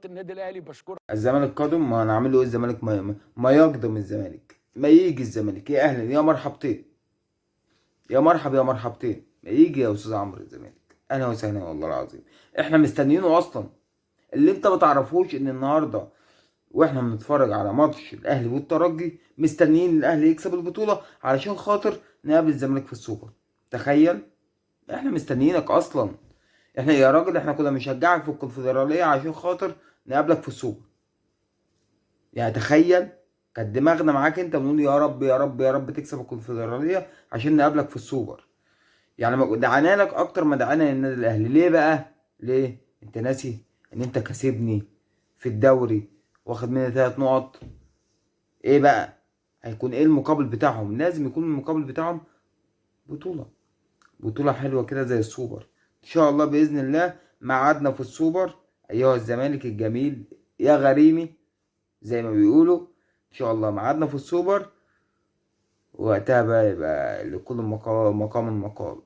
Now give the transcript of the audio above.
النادي الاهلي بشكرك. الزمالك قادم، ما انا عامل له ايه الزمالك؟ ما يقدم الزمالك، ما يجي الزمالك، يا اهلا يا مرحبتين، يا مرحب يا مرحبتين، ما يجي يا استاذ عمرو الزمالك، اهلا وسهلا والله العظيم احنا مستنيينه اصلا. اللي انت ما تعرفوش ان النهارده واحنا بنتفرج على ماتش الاهلي والترجي مستنيين الاهلي يكسب البطولة علشان خاطر نقابل الزمالك في السوبر. تخيل، احنا مستنيينك اصلا. احنا يا راجل احنا كنا بنشجعك في الكونفدراليه عشان خاطر نقابلك في السوبر. يعني تخيل، كانت دماغنا معاك انت، بنقول يا رب يا رب يا رب تكسب الكونفدراليه عشان نقابلك في السوبر. يعني دعانا لك اكتر ما دعانا للنادي الاهلي. ليه بقى؟ ليه؟ انت ناسي ان انت كسبني في الدوري واخد مني 3 نقط؟ ايه بقى هيكون ايه المقابل بتاعهم؟ لازم يكون المقابل بتاعهم بطولة، بطولة حلوة كده زي السوبر ان شاء الله. بإذن الله ميعادنا في السوبر ايها الزمالك الجميل يا غريمي زي ما بيقولوا، ان شاء الله ميعادنا في السوبر، وقتها بقى يبقى لكل مقام مقال.